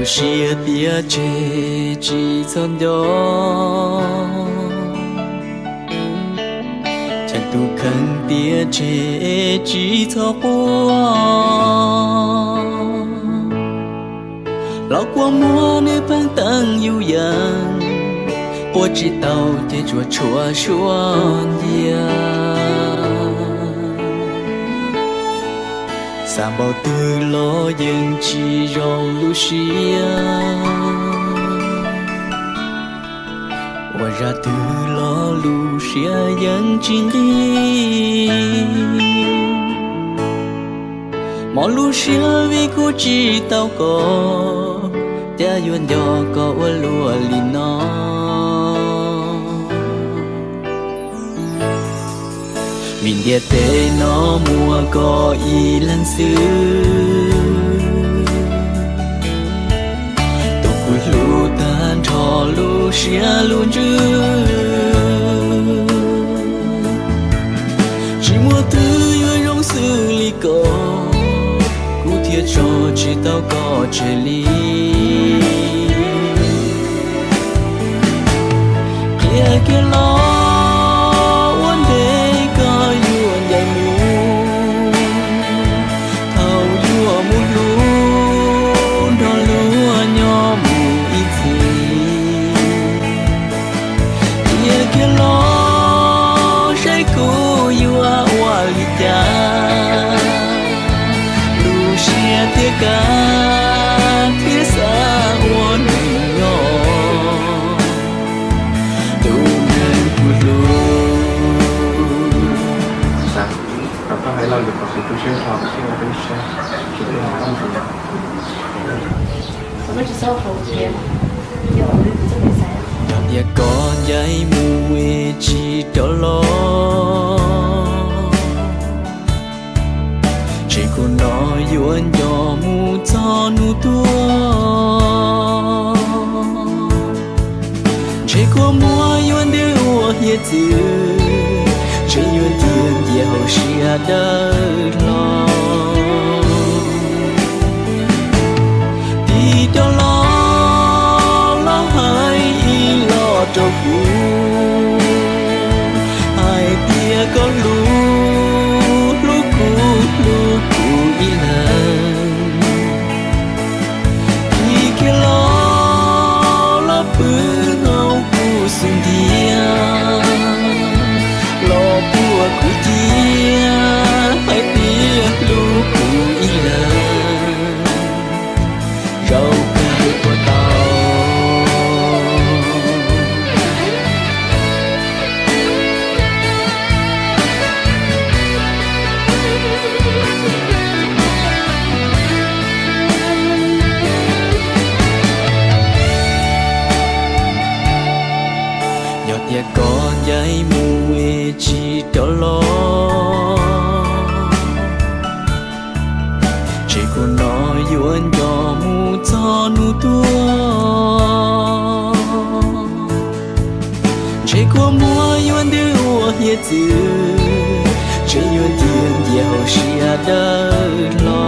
Siab tias tseg tsis txhob nco, cheem tus kheej tias tseg tsis txhob quaj. Los kua muag nws pheej teeb yus yees, quaj tsis tau ces tsuas tshuav suab ncia. Xav npaum twg los yeej tsis zoo lub siab, ua zaj twg los lub siab yeej tsis nqig. Mob lub siab vim kuv tsis tau koj, cas yuav nco koj ua luaj li no. Vim ntiaj teb no muaj koj ib leeg xwb, tus kuv hlub tag nrho lub siab lub ntsws. Tsis muaj twg yuav zoo xws li koj, kuv thiaj tso tsis tau koj tseg li. Qhia kiag los ua ntej koj yuav ncaim mus, thaum yuav mus hlub nrog luag nyob mus ib txhis. Qhia kiag los saib kuv yuav ua li cas, lub siab thiaj kav thiab xav ua nws nyob, tus neeg kuv hlub. Yog tias koj ncaim mus es tsis rov los, ntshe kua no yuav nco mus txog hnub tuag. Ntshe kua muag yuav ntws ua hiav txwv, ntshe yuav nciaj nciaj hauv siab dawb hlo. Tig rov los, los hais ib los rau kuv, hais tias koj hlub, hlub kuv, hlub kuv ib leeg. Tig kiag los, los pw hauv kuv xub ntiag, los puag kuv ciaj, hais tias hlub kuv ib leeg, zaum kawg puas tau. Yog tias koj ncaim mus es tsis rov los, ntshe kua no yuav nco mus txog hnub tuag. Ntshe kua muag yuav ntws ua hiav txwv, ntshe yuav nciaj nciaj hauv siab dawb hlo.